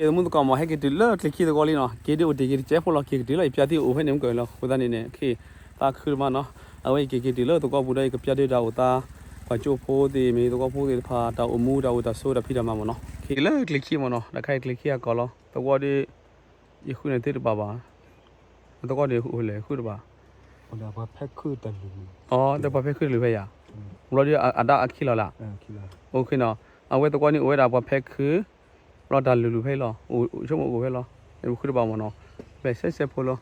သမုၣ်သကိးမ့ၢ် ဟဲက့ၤတုၤလၢကျဲခံသဝီလံနီၤ, က့ၤဒုးအိၣ်တ့ၢ်က့ၤတကဲဖိလီၤ, က့ၤကတုၤလီၤ ယပျၢ်သံၣ်အိၣ်ဖဲန့ၣ်မ့ၢ်ကလီၤ, အဃိသတးန့ၣ်န့ၣ် ခ့ သးခုတမးနီၤ, အဝဲယက့ၤက့ၤတုၤလၢသဝီပူၤဒီး ယကပျၢ်ဒုးတၢ်အိၣ်သး ပှၤကၠိဖိသ့ၣ် မ့ၢ်သဝီဖိသ့ၣ်တဖၣ် တၢ်အိၣ်မူ တၢ်အိၣ်တၢ်ဆိး တၢ်ဖံးတၢ်မၤမ့ၢ်နီၤ, က့ၤလၢကျဲခံမ့ၢ်နီၤ, တၢ်ခါအံၤကျဲခံအကီၢ်လီၤ, သဝီဒီး ယဃုန့ၢ်သုတဘၣ်ဘၣ်, သဝီဒီးအိၣ်လဲၣ်ဃုတဘၣ်, အိၣ်ဒီးပှၤဖဲခုတၢ်လုၢ်လုၢ်, အိၣ်ဒီးပှၤဖဲခုတၢ်လုၢ်ဖဲယၤ, ဘျီဒီးအဒၣ်အခံလီၤလၢ, အိၣ်ခ့နီၤ, အဝဲသဝီန့ၣ်အိၣ်ဝဲဒၣ်ပှၤဖဲခု ဘျီတၢ်လုၢ်လုၢ်ဖဲလီၤ, အိၣ်ဆိကမိၣ်အိၣ်ဖဲလီၤ, ဃုတဘၣ်မ့ၢ်နီၤ, ဖဲဆဲဆဲဖိလီၤ,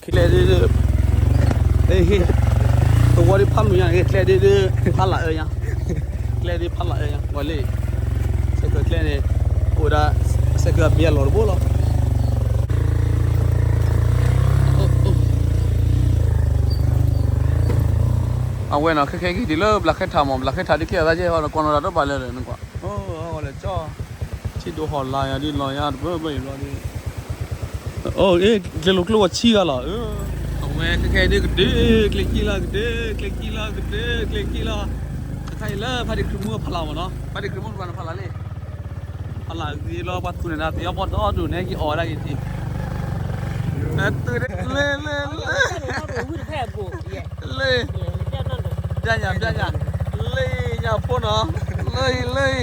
ကျဲဒုးဒုး, သဝီဒုးဖးမုၢ်ညါန့ၣ် ကျဲဒုးဒုး, ဖးလၢအၢညါ, ကျဲဒုးဖးလၢအၢညါ, ဝဲလံ, ဆဲးကၢးကျဲန့ၣ်, အိၣ်ဝဲဒၣ်, ဆဲးကၢးအဘ့ၣ်အလီၢ်တဘိလီၤ. အဝဲနီၤ ခဲခဲက့ၤတုၤလၢဘျးခဲထးမ့ၢ် ဘျးခဲထးဒ်ကဲအသးကဲ ကွၢ်နီၣ်တၢ်တဘၣ်လၢာ်လၢာ်နကွၢ်, အလဲၤကၠီ, ထံဒိၣ်ဟီၣ်လာ်ယၤဒ်လီၤယၤတဘၢဘၢအံၤဘျီဒ်, အိၣ် ကျဲလိာ်ကျိဝဲဆံဂၤလီၤ, အဝဲခဲခဲဒ်ကဒုး, ကျဲခံလီၤကဒုး, ကျဲခံလီၤကဒုး, ကျဲခံလီၤ, တခါအံၤလၢဖါတံၢ်ခရံာ်မူဖးလၢ်မ့ၢ်နီၤ, ဖါတံၢ်ခရံာ်မူတဖၣ်န့ၣ်ဖးလၢ်လံ ဖးလၢ်ဂ့ၤလီၤ ပှၤသူၣ်န့ၢ်နၤသ့အီၤပီၢ်ဒီဒူၣ်န့ၣ် က့ၤအီၣ်ဝဲဒၣ်က့ၤထံၣ်, လ့လ့လ့လ့, လ့, ဘျါညါဘျါညါ, လ့ညါဖိနီၤ, လ့လ့, လ့,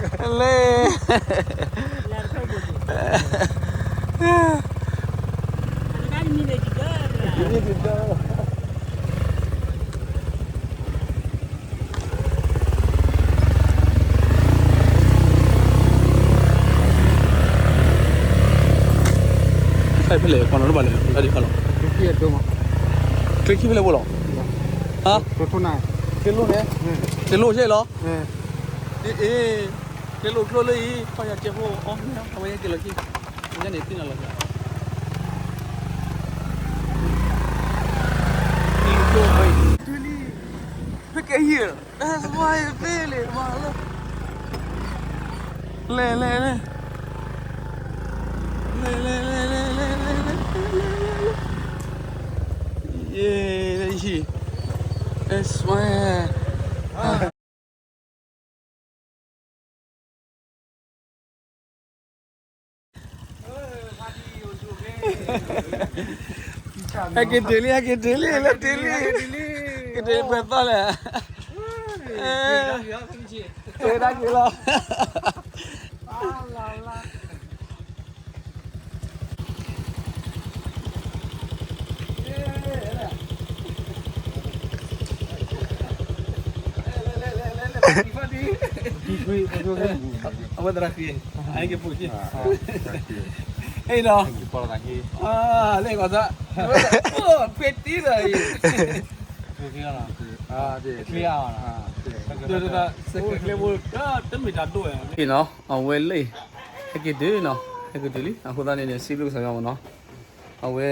ဖဲလဲၣ် ကွၢ်နီၣ်တဘၣ်လဲၣ် တၢ်ဒ်ခါလီၤ, ကျဲခံဖဲလဲၣ်ဘိလီၤ, ဟါ, ကျဲလိၣ်န့ၣ်, ကျဲလိၣ်ဆဲလီၤ, အ့, ကျဲလိၣ်ကျိလၢအံၤ ခီယၤကဲဖိအီၣ်မ့ၢ်အဝဲယက့ၤလီၤခံ, ညါန့ၣ်သ့ၣ်နီၣ်လီၤ, လဲၤလဲၤလဲၤ, လဲၤလဲၤလဲၤ, လဲၤလဲၤလဲၤ, လဲၤလဲၤလဲၤ, ယဲ, လဲၤ, ဟဲက့ၤတုၤလံ ဟဲက့ၤတုၤလံ လဲၤတုၤလံ, က့ၤတုၤပှဲၤသီလဲၣ်, က့ၤတၢ်က့ၤလီၤ. အဝဲသရၣ်ဃံ, အကပူၤ, အ့ဒီး, လၢကီၢ်သး, ကွဲတံဒီးအံၤ, ကျဲဖိ, တမ့ၢ်တၢ်ဒိၣ်ဝဲနီၤ, အဝဲလၢ, ဟဲက့ၤတုၤနီၤ, ဟဲက့ၤတုၤလံ အဃိသတးန့ၣ်န့ၣ် စံးဘျုးကစၢ်ယွၤမ့ၢ်နီၤ, အဝဲ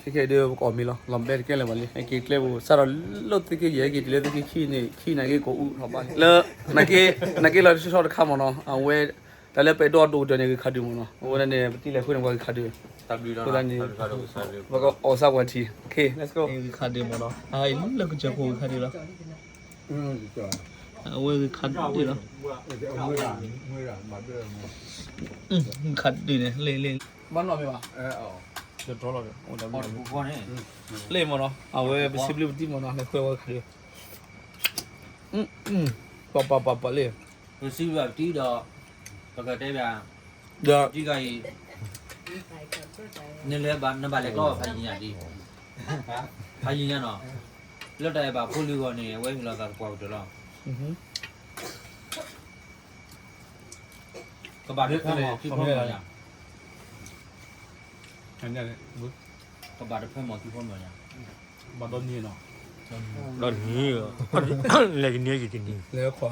ခဲခဲဒုးပကအီၣ်မ့ၤလီၤ, လီၤဘဲတကဲလၢၤဘၣ်လံ, ဟဲက့ၤကျဲပူၤ စးထီၣ်လၢသုးက့ယဲၢ် ဟဲက့ၤတုၤလၢသုးက့ခံန့ၣ် ခံနၤက့ၤကိးအူထီၣ်ဘၣ်လံ, လၢ, နက့ၤလီၤတဆီတခါမ့ၢ်နီၤ, အဝဲ, တၢ်လၢပအဲၣ်ဒိးဒိၣ်ကတၢၢ်န့ၣ် ဂ့ၢ်ခးဒုးမ့ၢ်နီၤ, အဝဲဒၣ်န့ၣ် ပတံၤလဲၤဃုန့ၣ် ပှၤဂ့ၢ်ခးဒုး, အဃိသတးန့ၣ်, ပကအီၣ်စၢ်ကွၢ်ထံ, ဂ့ၢ်ခးဒုးမ့ၢ်နီၤ, လၢကစၢၢ်ခိၣ်ဂ့ၢ်ခးဒုးလီၤ, အဝဲဂ့ၢ်ခးဒုးလီၤ, ဂ့ၢ်ခးဒုးန့ၣ် လ့ၣ်လ့ၣ်, ဘၣ်နီၣ်မ့ၢ်ဘၣ်, လ့ၣ်မ့ၢ်နီၤ, အဝဲပစံးဘျုးပတံၤမ့ၢ်နီၤ လဲၤခွဲဝဲဂ့ၢ်ခးဒုး, ပပပပလ့ၣ်, ပစံးဘျုးပတံၤဒီး, ပကတဲဘၣ်, ဒီး, တံၤဂၤအံၤ, နလဲၤဘၣ် နဘၣ်လဲၤကျီဖးယံၤညါဒ်, ဖးယံၤညါနီၤ, လၢတၢ်အဲၣ်ဘၣ်ဖိလံၤဂီၢ်န့ၣ် အဝဲဟ့ၣ်လီၤသးသပှၢ်ကတၢၢ်လီၤ, ကဘၣ်တဖၢမီၤခံဖၢမီၤညါ, ကဘၣ်တဖၢမီၤခံဖၢမီၤညါ, ဘၣ်ဒီနံၤနီၤ, ဒီနံၤ, လဲၤကနံၤယံၤတနံၤ, လဲၤခွါ,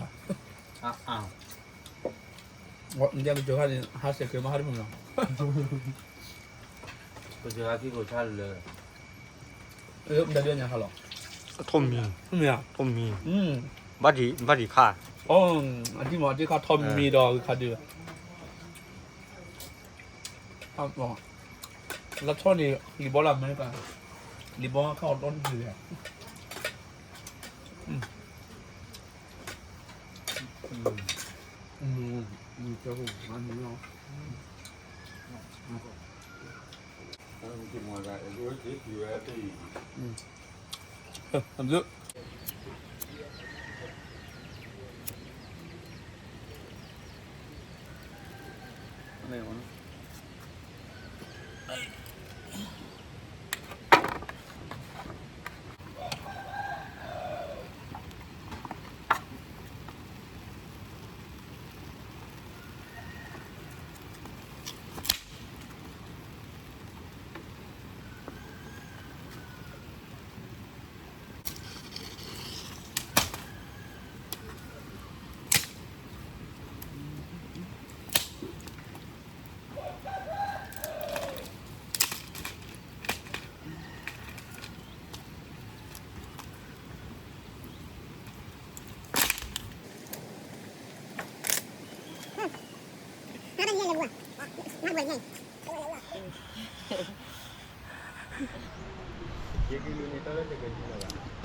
မ့ၢ်ကစၢ်ခါန့ၣ် ဟးစဲးကဲမးဟးတမုာ်နီၤ, ကစၢ်ခါခံကိးဆါလၢ, မ့ၢ်ညါဟါလီၤ, ထိၣ်မံၤ, ထိၣ်မံၤ, ဘၣ်ဒံးခါ, အဒံမ့ၢ်အဒံခါထိၣ်မံၤဒီးဂ့ၢ်ခးဒုး လၢထီၣ်န့ၣ် လံာ်ဘီလၢအမဲရကၤ, လံာ်ဘီခါအီၤဒီနံၤလဲၣ်,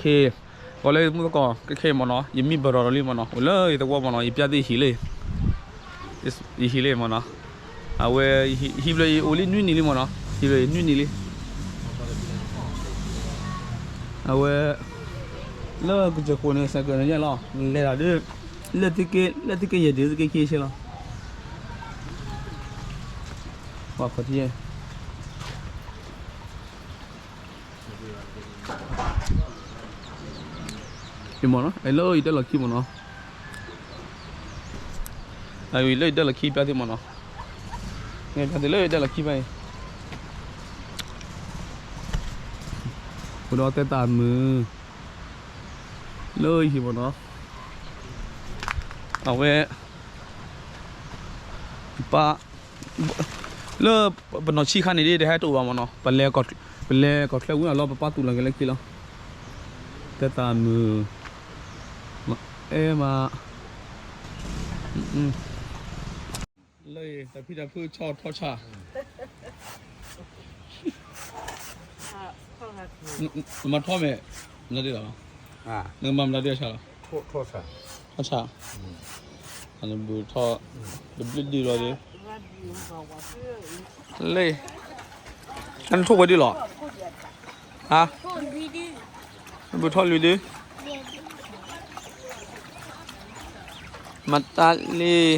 ဂီၤလၢမုၢ်သကိး ခဲခဲအံၤမ့ၢ်နီၤ ယမံဘၢၣ်ထီၣ်ဒီးလံမ့ၢ်နီၤ အိၣ်လၢယသဝီမ့ၢ်နီၤ ယပျၢ်သ့ၣ်ဟံၣ်လံ ယဟံၣ်လံမ့ၢ်နီၤ အဝဲ ဟံၣ်ဖျၢၣ်အံၤအိၣ်လံနွံနံၣ်လံမ့ၢ်နီၤ ဟံၣ်ဖျၢၣ်အံၤနွံနံၣ်လံ အဝဲ လၢကစၢၢ်ခိၣ်န့ၣ် စဲးကၢးန့ၣ်ယဲၢ်လီၤ လဲၤတၢ်ဒီး လၢသုက့ လၢသုက့ယဲၢ်ဒုး သုက့ခံဆ့လီၤ ပှၤခီၣ်ထံး မ့ၢ်နီၤ အဲၣ်လၢယတဲလီၢ်ခံမ့ၢ်နီၤ အဝံၤလၢယတဲလီၢ်ခံပျၢ်သ့ၣ်မ့ၢ်နီၤ ပျၢ်သ့ၣ်လၢယတဲလီၢ်ခံဘၣ်အံၤ အိၣ်ဒီးတဲတၢ်မုာ် လၢယဟံၣ်မ့ၢ်နီၤ အဝဲ ပၢ် လၢပနီၢ်ဆံးခါန့ၣ်ဒ်တဟဲတအိၣ်ဘၣ်မ့ၢ်နီၤ ပလဲၤကီၢ်ချၢဝံၤအလီၢ် ပပၢ်သူၣ်လီၤက့ၤလၢခံလီၤ တဲတၢ်မုာ် အဲၣ်မး လၢတၢ်ဖံးတၢ်ဖုဆီထီၣ်ဆၣ် မၤထီၣ်မဲာ် မတၤဒ်လီၤ နကမၤမတၤဒ်ဆၣ်လီၤ ထီၣ်ဆၣ် အနဘုးထီၣ် တဘျုးဒုလီၤဒီး လၢ အနထိၣ်ဝဲဒ်လီၤ ဟါ နဘုးထီၣ်လွံၢ်ဒု မတၤလံ အ့ၣ်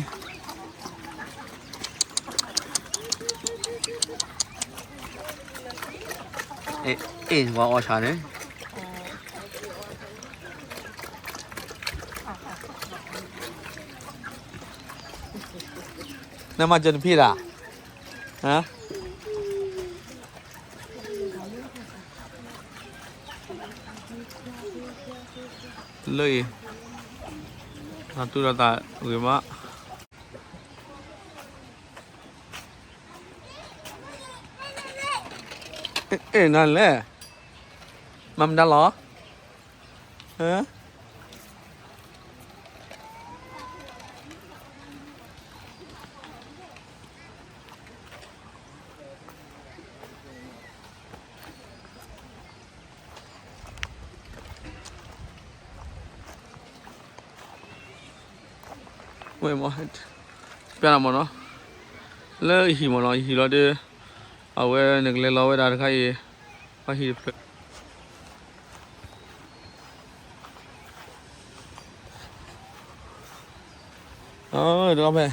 ဝဲအီၣ်ဆၣ်န့ၣ် နမၤစၢၤတဖံးဒၣ် ဟါ လၢအံၤ နတူၢ်ဒီးသးဂ့ၤမး အ့ၣ် နၤလဲၣ် မၤမတၤလီၤ ဟါ ဝဲမ့ၢ် ပျၢ်နၤမ့ၢ်နီၤ လၢယဟံၣ်မ့ၢ်နီၤ ယဟံၣ်လီၤဒီး အဝဲနကလဲၤလီၤဝဲဒၣ်တခါအံၤ ပှၤဟံၣ်တဖျၢၣ် ဖဲ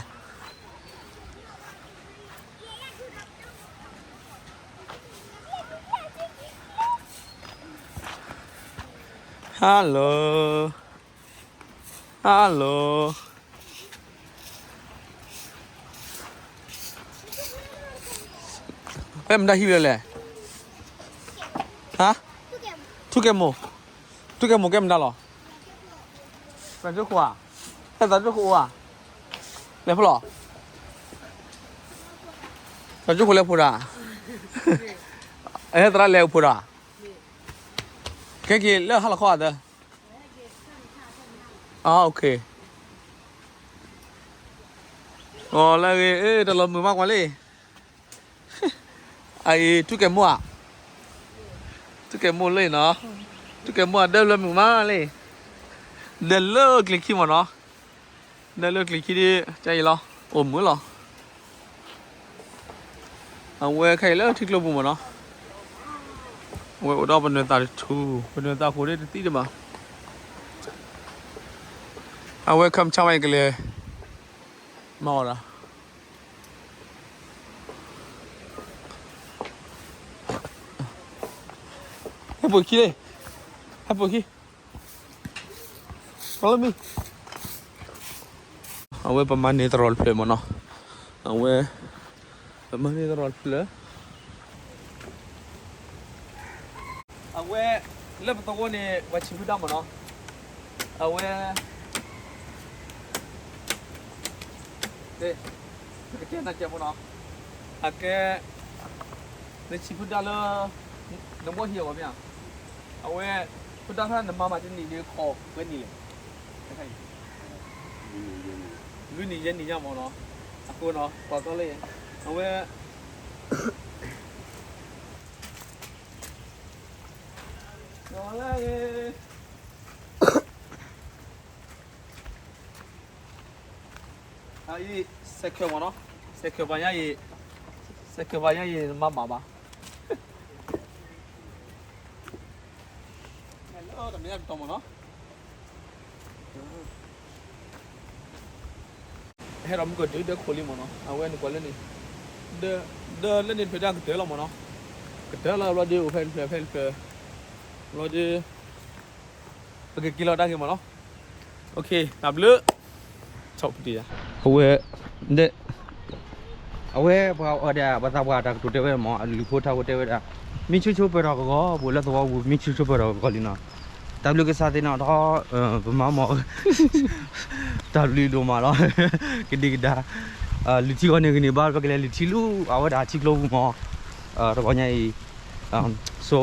Hello Hello ဖဲမတၤဟံၣ်လဲၣ်လဲၣ် ဟါ ထူကဲမိၢ် ထူကဲမိၢ်ကဲမတၤလီၤ သးကၠိခိၣ်ဧါ ဟဲသးကၠိခိၣ်အိၣ်ဧါ လဲၤဖဲလဲၣ် သးကၠိခိၣ်လဲၤဖိတၢ် ဟဲသရၣ်လဲၤအိၣ်ဖိတၢ် ခဲက့ၤလၢဟါလီၤခီဧါသၢ အ OK အီၤလၢအဂ့ၤ တၢ်လီၤမုာ်မးကွၢ်လံ အအံၤ ထူကဲမိၢ်ဧါ ထူကဲမိၢ်လၢအံၤနီၤ ထူကဲမိၢ်အဒၢလၢမုာ်မးလံ ဒၢလၢကျံၤခံမ့ၢ်နီၤ ဒၢလၢကျံၤခံဒ် ကယံၤလီၤ အိၣ်မုာ်လီၤ. အဝဲခဲအံၤလၢထံကျိပူၤမ့ၢ်နီၤ, အဝဲအိၣ်ဒီးပနွဲၢ်သးတထူ, ပနွဲၢ်သးဃိးဒ်တသံတဘၣ်. အဝဲခၢၣ်ဆါဝဲအံၤကလဲၤမၤအီၣ်ဒၣ် ဟဲပိာ်ခံလံ, ဟဲပိာ်ခံ, follow me. အဝဲပမၤန့ၢ်သရိာ်တဖျၢၣ်မ့ၢ်နီၤ, အဝဲ ပမၤန့ၢ်သရိာ်တဖျၢၣ်, အဝဲ လၢပသဝီန့ၣ် ပှၤဆံးဖုဒါမ့ၢ်နီၤ, အဝဲ ပကတဲနၤကဲဖိနီၤ, အကဲ နဆံးဖုဒါလၢ နဘီၣ်ဟံၣ်အဂီၢ်မ့ၢ်ဧါ, အဝဲ ဖုဒါခါနမၤမးတနံၣ်ဒ်ခီၣ်ပှဲၤနံၣ်လဲၣ်, လွံၢ်နံၣ်ယဲၢ်နံၣ်ညါမ့ၢ်နီၤ, အဃိနီၤ ကွၢ်ကီလၢ အဝဲ အံၤ စဲးခဲၣ်မ့ၢ်နီၤ, စဲးခဲၣ်ဘၣ်ညါအံၤ, စဲးခဲၣ်ဘၣ်ညါအံၤ နမၤဘၣ်ဘၣ်, လၢတမ့ၢ်တတီၤမ့ၢ်နီၤ. ဟဲဒီးမုၢ်ကီၢ်ဒုးဒၢခိၣ်လံမ့ၢ်နီၤ, အဝဲန့ၣ်ကွၢ်လၢန့ၣ်, ဒၢ ဒၢလၢန့ၣ်တဖျၢၣ်ဒၣ်ကတၢၢ်လီၤမ့ၢ်နီၤ, ကတၢၢ်လီၤဘျီဒုးအိၣ်ဖဲတဖျၢၣ်ဖဲတဖျၢၣ်, ဘျီဒုး ပကက့ၤလီၤတၢ်ဂ့ၤမ့ၢ်နီၤ, တၢ်ဘျုး အဝဲ အဝဲပှၤအီၤဒၣ် ပှၤသးပှၢ်တၢ်ကတိၤတဲဝဲမ့ၢ် အလုၢ်ဖိထါဖိတဲဝဲဒၣ်, မ့ၢ်ဆိဆိပၢၢ်ထီၣ်ကဂီၤ ပအိၣ်လၢသဝီပူၤ မ့ၢ်ဆိဆိပၢၢ်ထီၣ်ကဂီၤလံနီၤ, တၢ်ဘျုးကစၢ်သ့ၣ်နီၤ ဒီး ပမၤမ့ၢ် တၢ်ဘျုးဒိၣ်မးလီၤ, ကဒံကဒါ, လုၢ်ထံဂီၤန့ၣ်ဂ့ၤန့ၣ်ဘၣ် ပကလဲၤလုၢ်ထံလူၤ အဝဲဒၣ်ထံကျိပူၤမ့ၢ်, တဂီၤညါအံၤ, so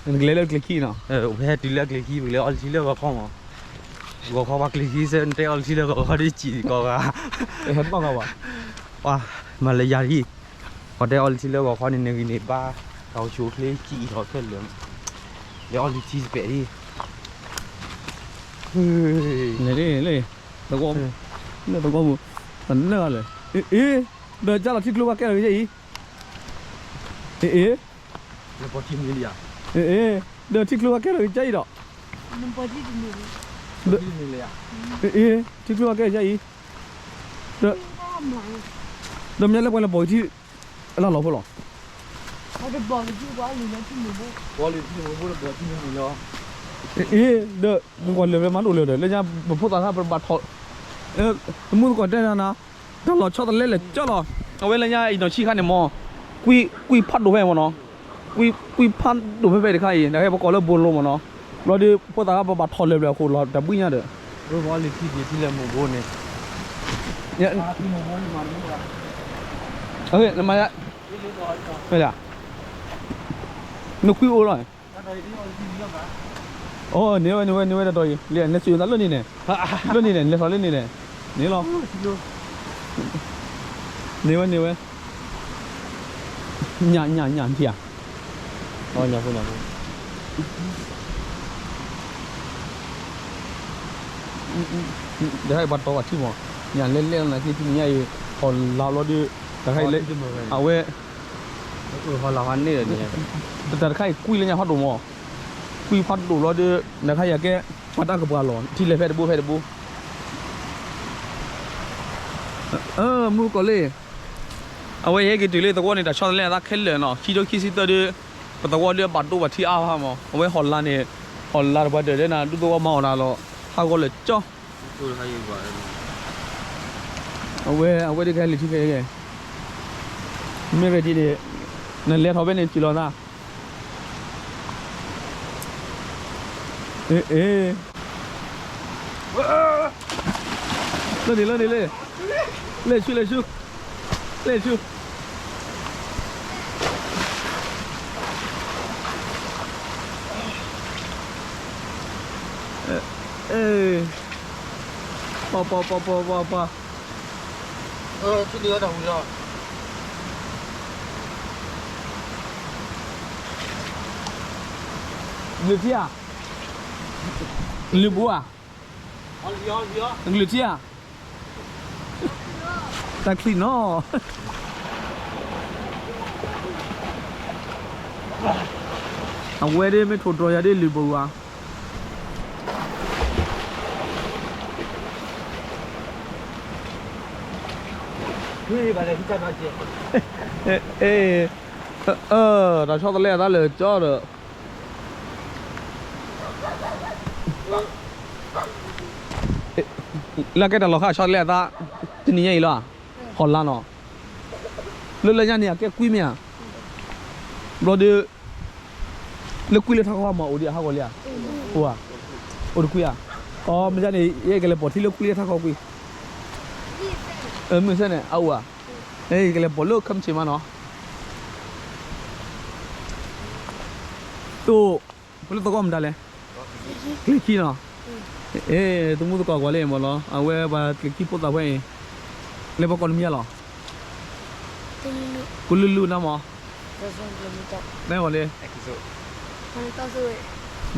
နကလဲၤလၢကျဲခံနီၤ, ပဟဲတုၤလၢကျဲခံ ပကလဲၤအီလုၢ်ထံလၢဂီၤခီမ့ၢ်, ဂီၤခီပှၤကျဲခံစဲ နတဲအီလုၢ်ထံလၢဂီၤခီဒ်စံးကီးဂၤ, ဟဲဘၣ်ဂၤဘၣ်, ပှၤမၤလၢယၤဒ်, ပှၤတဲအီလုၢ်ထံလၢဂီၤခီန့ၣ် နဂ့ၤန့ၣ်ဘၣ်, တၢ်အိၣ်ဆူၣ်အိၣ်ချ့စံးအံၤထီၣ်ခဲလၢာ်, လဲၤအီလုၢ်ထံစပဲးဒ် လဲၤလံ, လဲၤ, သဝီ, လၢသဝီပူၤ, တနၢ်ဂၤလဲၣ်, အ့ အ့, ဒီးကၢ်လီၤထံကျိဘၣ်ကဲလီၤက့ၤအံၤ, အ့ အ့, အ့ ဒီးထံကျိဘၣ်ကဲလီၤက့ၤကၢ်အံၤဒီး, အ့ ထံကျိဘၣ်ကဲလီၤက့ၤအံၤ, ဒီး, ဒီးမ့ၢ်လၢပှၤလဲၤဘီၣ်က့ၤထံ အလၢလီၤဖိလီၤ, အ့ ဒီး နကွၢ်လၢာ်ဖဲမၤဒိၣ်လၢာ်ဒီး လၢညါပဖိသၣ်ခါပဘၣ်ထီၣ်, မူသကိးတဲနၤနၤ, တၢ်လီၤဆီတလဲလဲၣ်ကၢ်လီၤ, အဝဲလၢညါအံၤနီၢ်ဆံခါန့ၣ်မ့ၢ်, ကွံ, ကွံဖးဒိၣ်ဖဲမ့ၢ်နီၤ, ကွံ, ကွံဖးဒိၣ်ဖဲဖဲတခါအံၤ နဟဲပကိးလၢဘိလိမ့ၢ်နီၤ, ဘျီဒီး ဖိသၣ်ခါပဘၣ်ထီၣ်လၢာ်ဘျီအဃိလီၤ တၢ်ဘှံးညါဒီး, နကွံအိၣ်လီၤ, အိ န့ၢ်ဝဲန့ၢ်ဝဲန့ၢ်ဝဲတတီၤအံၤ လၢနစံးသးလၢန့ၣ်န့ၣ်, လၢန့ၣ်န့ၣ် လဲၤထီၣ်လၢန့ၣ်န့ၣ်, န့ၣ်လီၤ, န့ၢ်ဝဲန့ၢ်ဝဲ, ညၣ်ညၣ်ညၣ်ထံၣ်ဧါ, ညၣ်ဖိညၣ်ဖိ, တခါအံၤပှၤတီၤဘၣ်ထံမ့ၢ်, ညၣ်လဲၣ်လဲၣ်လီၤနၤ က့ၤထံၣ်န့ၣ်ညါအံၤ, ဟီၣ်လာ်ဘျီဒီး, တခါအံၤလၢ, အဝဲ တၢ်တခါအံၤကွံလၢညါဖးဒိၣ်မး, ကွံဖးဒိၣ်ဘျီဒီး, နခါယၤကဲ, ပှၤတၢ်ကပှၤလီၤ ထံလဲၤဖဲတဘိဖဲတဘိ, မုၢ်ကီၢ်လံ, အဝဲယဟဲက့ၤတုၤလၢသဝီန့ၣ် တၢ်ဆီတလဲအသးခဲလၢာ်နီၤ ခံထိခံဆံသၢဒု, ပသဝီဒုဘၣ်ဒိဘၣ်ထံအါဖးမး အဝဲဟီၣ်လာ်န့ၣ်, ဟီၣ်လာ်တပှၤဒၢးဒဲနၤ ဒူသဝီမၤအီၣ်တၢ်လီၤ, ဟးဂီၤလၢာ်ကၠီ အဝဲ, အဝဲဒ်ကဟဲလံာ်ထံခဲအံၤ, မ့ၢ်ရ့ဒံးန့ၣ်, နလဲၤထီၣ်ဖဲန့ၣ်တုၤလီၤသး, အ့ အ့, လၢန့ၣ်လၢန့ၣ်လၢ, လဲၤဆူလဲၤဆူ, လဲၤဆူ အ့, ပှၤပှၤပှၤပှၤပှၤပှၤ, နကလုၢ်ထံဧါ, နကလုၢ်ပူၤဧါ, နကလုၢ်ထံဧါ. တၢ်ချံနီၤ, အဝဲဒၣ်မ့ၢ်ထိးတြီၤယၤဒ်လံာ်ဘိဧါ. တၢ်ဆီတလဲအသးလၢာ်ကၠီဒီး လၢကဲတၢ်လီၤဃာ်ဆီတလဲအသး တနံၤညါအံၤလီၤ, ဟီၣ်လာ်နီၤ, လၢလၢညါန့ၣ် အကဲကွံမ့ၢ်ဧါ, ဘျီဒီး လၢကွံလၢထးခီမ့ၢ်အိၣ်ဒံးအဟးဂီၤလံဧါ, အိၣ်ဧါ, အိၣ်တကွံဧါ, အမ့ၢ်န့ၣ် ယကလဲၤပိာ်ထံလၢကွံလၢထးခီကွံ, မုၢ်ဆ့ၣ်န့ၣ် အအိၣ်ဧါ, ယကလဲၤပိာ်လၢခမ့ၢ်မးနီၤ, တိၢ် ပလၢသကိးမတၤလဲၣ်, ကျဲခံနီၤ, အဲ သမူသကိးကွၢ်လၢမ့ၢ်လီၤ အဝဲပှၤကျဲခံဖိသၣ်ဖဲအံၤ, လၢပှၤကိးနမံၤလီၤ, ကလူလူနမ့ၢ်, နမ့ၢ်လၢ,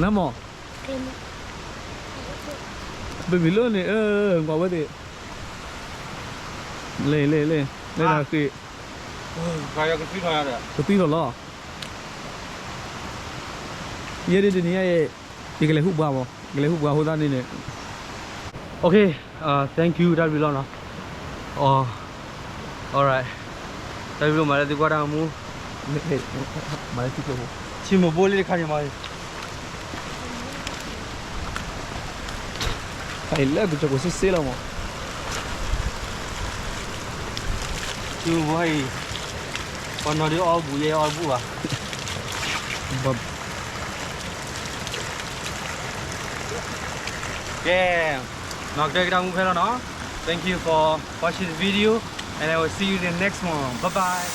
နမ့ၢ်, ဘဘံလၢန့ၣ် ကွၢ်ဝဲသ့ၣ်, လ့လ့လ့, လၢတၢ်ဃ့, ကသံထီၣ်လီၤ ယဲဒ်တနံၤညါအံၤ ယကလဲၤဟူးပှၤမး ကလဲၤဟူးပှၤအဃိသတးန့ၣ်န့ၣ်, okay, thank you တၢ်ဘျုးလီၤနီၤ, alright, တၢ်ဘျုးလီၤ မၤလၢသုကွၢ်တၢ်မူ, မၤလၢသုကျိၤဖိ, ထံမိၢ်ဘိလံတခါန့ၣ်မး, ဖဲအံၤလၢကစၢၢ်ခိၣ်စ့စ့လီၤမး, ထံမိၢ်ဘိအံၤ, ပှၤနီၢ်ဒုးအီၣ်ဘူၣ်ယဲအီၣ်ဘူၣ်ဘၣ် ကဲ, နီၢ်ကတၢၢ်က့ၤတၢ်မူဖဲလီၤနီၤ, thank you for watching the video and I will see you in the next one, bye bye.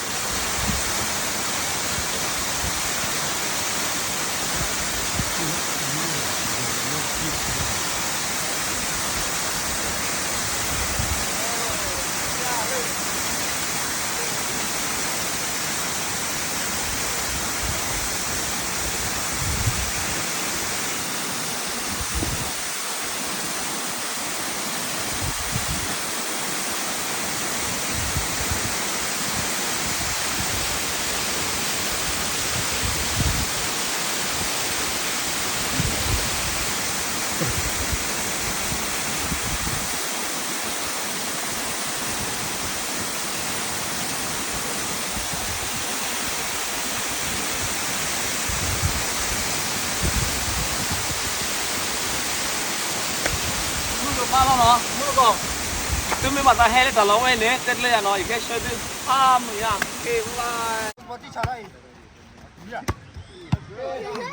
မုၢ်ကဘၣ်လီၤနီၤ မုၢ်ကီၢ်, သုမ့ၢ်ဘၣ်သးဟဲလၢတၢ်လီၢ်ဝဲန့ၣ် တဲတလၢယၤနီၤ ယကဟဲဆှၢသု, အါမုၢ်ယါ, okay, bye bye.